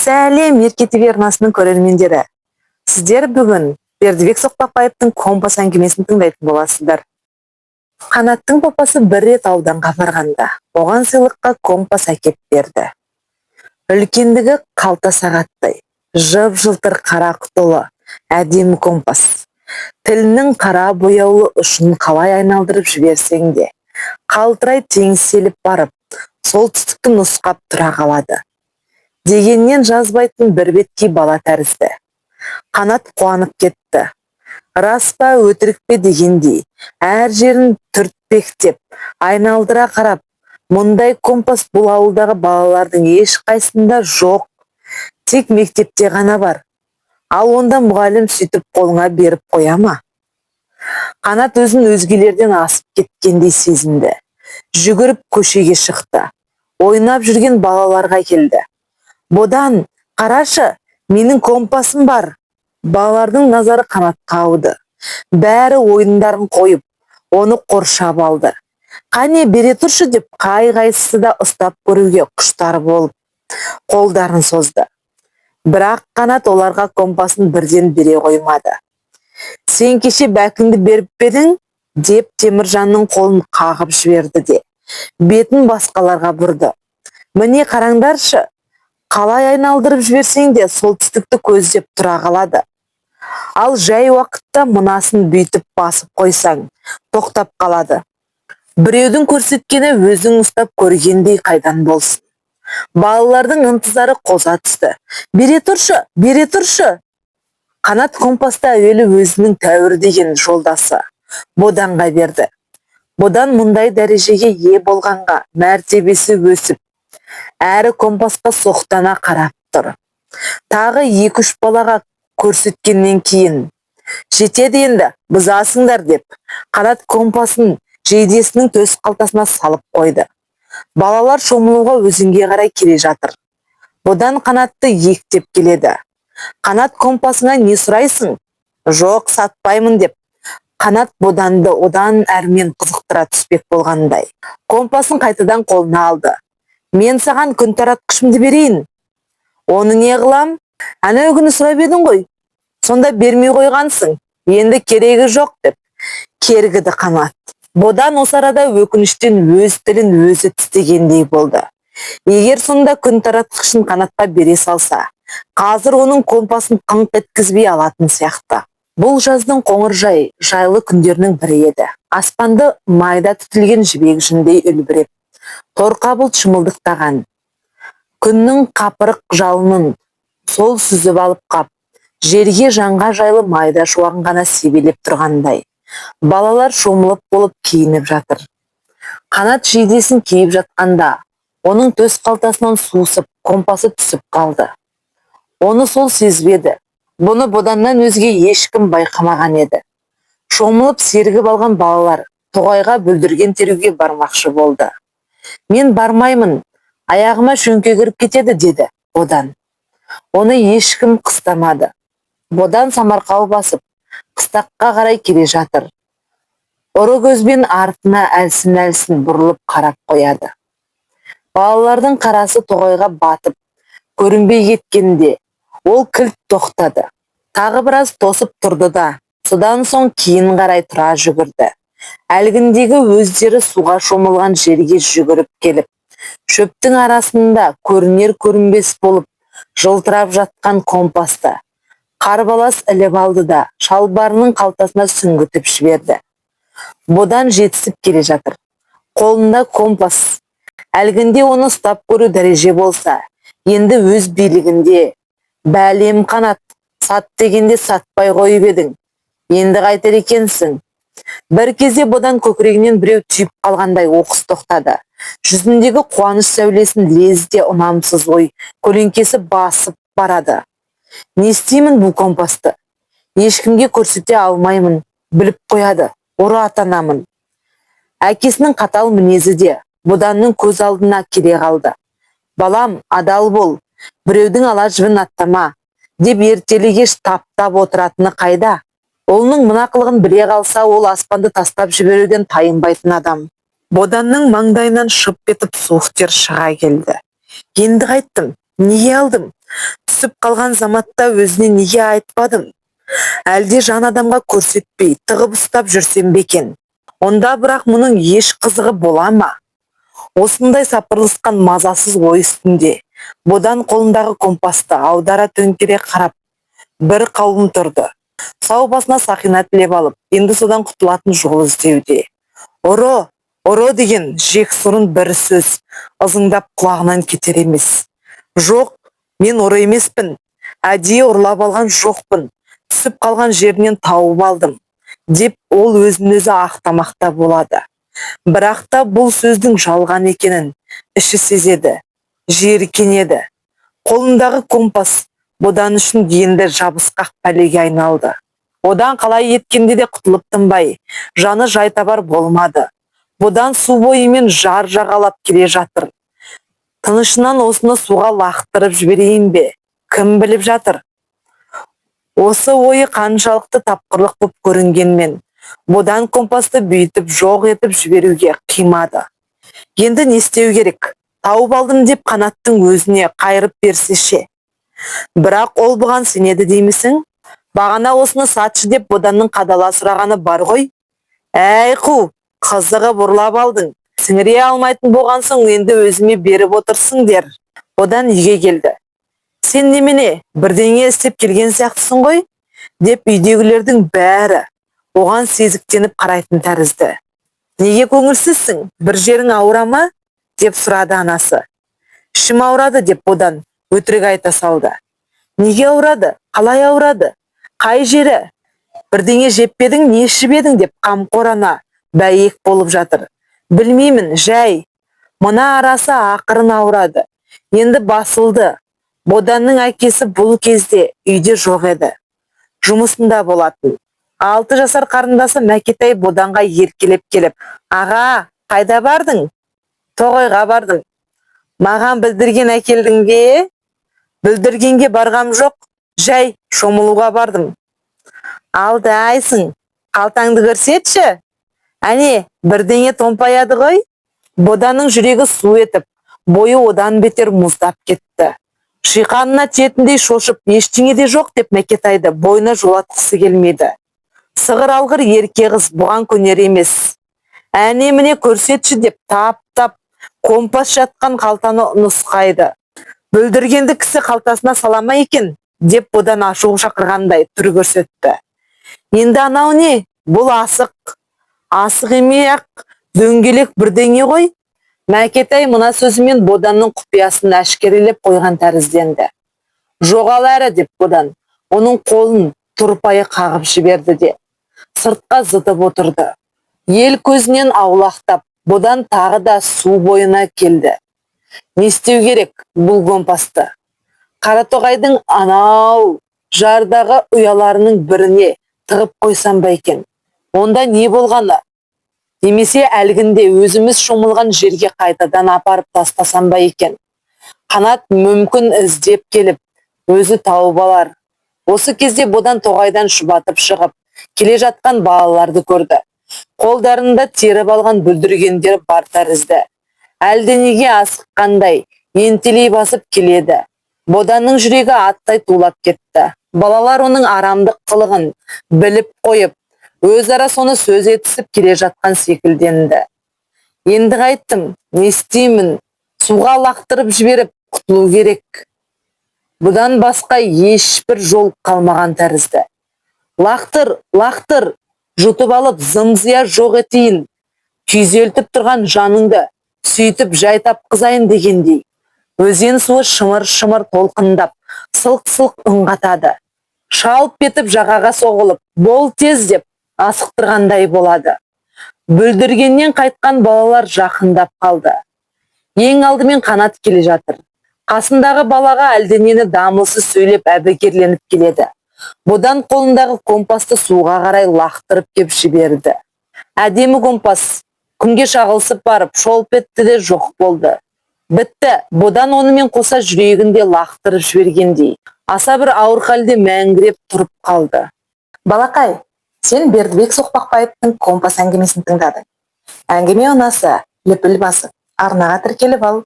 Сәлем, Ерке ТВ арнасының көрермендері! Сіздер бүгін Бердібек Соқпақбаевтың «Компас» әңгімесін тыңдайтын боласыздар. Қанаттың папасы бір рет ауданға барғанда, оған сыйлыққа компас әкеп берді. Үлкендігі қалта сағаттай, жып жылтыр қара құтылы әдемі компас. Тілінің қара бояулы ұшын қалай айналдырып жіберсең де, қалтырай теңселіп барып, солтүстікті нұсқап тұра қалады. Дегеннен жазбайтын бірбеткей бала тәрізді. Қанат қуанып кетті. Рас па, өтірік пе дегендей, әр жерін түртпектеп, айналдыра қарап, мұндай компас бұл ауылдағы балалардың ешқайсысында жоқ, тек мектепте ғана бар. Ал онда мұғалім сөйтіп қолыңа беріп қоя ма? Қанат өзін өзгелерден асып кеткендей сезінді. Жүгіріп көшеге шықты. Ойнап жүрген балаларға келді. «Бодан, қарашы, менің компасым бар!» Балалардың назары Қанатқа ауды. Бәрі ойындарын қойып, оны қоршап алды. «Қане, бере тұршы», – деп қай-қайсысы да ұстап көруге құштар болып, қолдарын созды. Бірақ Қанат оларға компасын бірден бере қоймады. «Сен кеше бәкіңді беріп пе едің?» – деп Теміржанның қолын қағып жіберді де, бетін басқаларға бұрды. «Міне, қараңдаршы, қалай айналдырып жіберсең де, солтүстікті көздеп тұра қалады. Ал жай уақытта мынасын бүйтіп басып қойсаң, тоқтап қалады. Біреудің көрсеткені өзің ұстап көргендей қайдан болсын?» Балалардың ынтызары қоза түсті. «Бере тұршы, бере тұршы!» Қанат компасты әуелі өзінің тәуір деген жолдасы Боданға берді. Бодан мұндай дәрежеге ие болғанға мәртебесі өсіп, әрі компасқа сұқтана қарап тұр. Тағы екі-үш балаға көрсеткеннен кейін, «Жетеді енді, бұзасыңдар», – деп, Қанат компасын жейдесінің төс қалтасына салып қойды. Балалар шомылуға өзенге қарай келе жатыр. Бодан Қанатты иектеп келеді. «Қанат, компасыңа не сұрайсың?» «Жоқ, сатпаймын», – деп Қанат Боданды одан әрмен қызықтыра түспек болғандай, компасын қайтадан қолына алды. «Мен саған күн таратқышымды берейін». «Оны не қылам? Әнеу күні сұрап едің ғой, сонда бермей қойғансың, енді керегі жоқ», – деп кергіді Қанат. Бодан осы арада өкініштен өз тілін өзі тістегендей болды. Егер сонда күн таратқышын Қанатқа бере салса, қазір оның компасын қыңқ еткізбей алатын сияқты. Бұл жаздың қоңыржай, жайлы күндерінің бірі еді. Аспанды майда түтілген жібек жүндей үлбіреп, торқа бұлт шымылдықтаған. Күннің қапырық жалынын сол сүзіп алып қап, жерге жанға жайлы майда шуағын ғана себелеп тұрғандай. Балалар шомылып болып киініп жатыр. Қанат жейдесін киіп жатқанда, оның төс қалтасынан сусып, компасы түсіп қалды. Оны сол сезбеді. Бұны Боданнан өзге ешкім байқамаған еді. Шомылып сергіп алған балалар тоғайға бүлдірген теруге бармақшы болды. «Мен бармаймын, аяғыма шөңке кіріп кетеді», – деді Бодан. Оны ешкім қыстамады. Бодан самарқау басып, қыстаққа қарай келе жатыр. Ұры көзбен артына әлсін-әлсін бұрылып қарап қояды. Балалардың қарасы тоғайға батып, көрінбей кеткенде, ол кілт тоқтады. Тағы біраз тосып тұрды да, содан соң кейін қарай тұра жүгірді. Әлгіндегі өздері суға шомылған жерге жүгіріп келіп, шөптің арасында көрінер-көрінбес болып жылтырап жатқан компасты қарбалас іліп алды да, шалбарының қалтасына сүңгітіп жіберді. Бодан жетісіп келе жатыр. Қолында компас. Әлгінде оны ұстап көру дәреже болса, енді өз билігінде. «Бәлем, Қанат, сат дегенде сатпай қойып едің. Енді қайтер екенсің?» Бір кезде Бодан көкірегінен біреу түйіп қалғандай оқыс тоқтады. Жүзіндегі қуаныш сәулесін лезде ұнамсыз ой көлеңкесі басып барады. «Не істеймін бұл компасты? Ешкімге көрсете алмаймын, біліп қояды, ұры атанамын». Әкесінің қатал мінезі де Боданның көз алдына келе қалды. «Балам, адал бол, біреудің ала жібін аттама», – деп ертелі кеш таптап отыратыны қайда? Ұлының мына қылығын біле қалса, ол аспанды тастап жіберуден тайынбайтын адам. Боданның маңдайынан шып етіп суық тер шыға келді. «Енді қайттім, неге алдым?» Түсіп қалған заматта өзіне неге айтпадым? Әлде жан адамға көрсетпей, тығып ұстап жүрсем бе екен? Онда бірақ мұның еш қызығы бола ма? Осындай сапырылысқан мазасыз ой үстінде Бодан қолындағы компасты аудара төңкере қарап бір қауым тұрды. Сау басына сақина тілеп алып, енді содан құтылатын жол іздеуде. Ұры, ұры деген жексұрын бір сөз ызыңдап құлағынан кетер емес. Жоқ, мен ұры емеспін. Әдейі ұрлап алған жоқпын. Түсіп қалған жерінен тауып алдым, деп ол өзін өзі ақтамақта болады. Бірақ та бұл сөздің жалған екенін іші сезеді, жиіркенеді. Қолындағы компас Бодан үшін енді жабысқақ пәлеге айналды. Одан қалай еткенде де құтылып тынбай, жаны жай табар болмады. Бодан су бойымен жар жағалап келе жатыр. Тынышынан осыны суға лақтырып жіберейін бе? Кім біліп жатыр? Осы ойы қаншалықты тапқырлық боп көрінгенмен, Бодан компасты бүйтіп жоқ етіп жіберуге қимады. Енді не істеу керек? Тауып алдым деп Қанаттың өзіне қайырып берсе ше? Бірақ ол бұған сенеді деймісің? Бағана осыны сатшы деп Боданның қадала сұрағаны бар ғой. Әй қу, қызығып ұрлап алдың. Сіңіре алмайтын болған соң енді өзіме беріп отырсың дер. Бодан үйге келді. Сен немене, бірдеңе істеп келген сияқтысың ғой? Деп үйдегілердің бәрі оған сезіктеніп қарайтын тәрізді. Неге көңілсізсің? Бір жерің ауыра ма? Деп сұрады анасы. Ішім ауырады, деп Бодан өтірік айта салды. Неге ауырады? Қалай ауырады? Қай жері? Бірдеңе жеп пе едің, не ішіп едің, деп қамқор ана бәйек болып жатыр. Білмеймін, жай. Мына арасы ақырын ауырады. Енді басылды. Боданның әкесі бұл кезде үйде жоқ еді. Жұмысында болатын. 6 жасар қарындасы Мәкетай Боданға еркелеп келіп, "Аға, қайда бардың?" "Тоғайға бардым." "Маған бүлдірген әкелдің бе?" "Бүлдіргенге барғам жоқ, жай шомылуға бардым." "Алдайсың, қалтаңды көрсетші. Әне, бірдеңе томпаяды ғой." Боданның жүрегі су етіп, бойы одан бетер мұздап кетті. Шиқанына тиетіндей шошып, ештеңе де жоқ деп Мәкетайды бойына жолатқысы келмеді. Сығыр алғыр ерке қыз бұған көнер емес. Әне міне көрсетші деп тап-тап компас жатқан қалтаны нұсқайды. Бүлдіргенді кісі қалтасына сала ма екен, деп Бодан ашу шақырғандай түр көрсетті. Енді анау не? Бұл асық. Асық емей ақ, дөңгелек бірдеңе ғой. Мәкетай мына сөзімен Боданның құпиясын әшкерелеп қойған тәрізденді. Жоғал әрі, деп Бодан оның қолын тұрпайы қағып жіберді де сыртқа зытып отырды. Ел көзінен аулақтап, Бодан тағы да су бойына келді. Не істеу керек бұл компасты? Қаратоғайдың анау жардағы ұяларының біріне тығып қойсам ба екен? Онда не болғаны? Немесе әлгінде өзіміз шомылған жерге қайтадан апарып тастасам ба екен? Қанат мүмкін іздеп келіп, өзі тауып алар. Осы кезде Бодан тоғайдан шұбатып шығып келе жатқан балаларды көрді. Қолдарында теріп алған бүлдіргендер бар тәрізді. Әлденеге асыққандай ентелей басып келеді. Боданның жүрегі аттай тулап кетті. Балалар оның арамдық қылығын біліп қойып, өзара соны сөз етісіп келе жатқан секілденді. Енді қайттым, не істеймін? Суға лақтырып жіберіп құтылу керек. Бұдан басқа ешбір жол қалмаған тәрізді. Лақтыр, лақтыр, жұтып алып зым-зия жоқ етейін. Күйзелтіп тұрған жаныңды сөйтіп жай тапқызайын дегендей. Өзен суы шымыр-шымыр толқындап, сылқ-сылқ үн қатады. Шалп етіп жағаға соғылып, бол тез деп асықтырғандай болады. Бүлдіргеннен қайтқан балалар жақындап қалды. Ең алдымен Қанат келе жатыр. Қасындағы балаға әлденені дамылсыз сөйлеп әбігерленіп келеді. Бодан қолындағы компасты суға қарай лақтырып кеп жіберді. Әдемі компас күнге шағылысып барып шолп етті де жоқ болды. Бітті, Бодан онымен қоса жүрегін де лақтырып жібергендей. Аса бір ауыр халде мәңгіреп тұрып қалды. Балақай, сен Бердібек Соқпақбаевтың «Компас» әңгімесін тыңдадың. Әңгіме ұнаса, лүпіл басып, арнаға тіркеліп ал.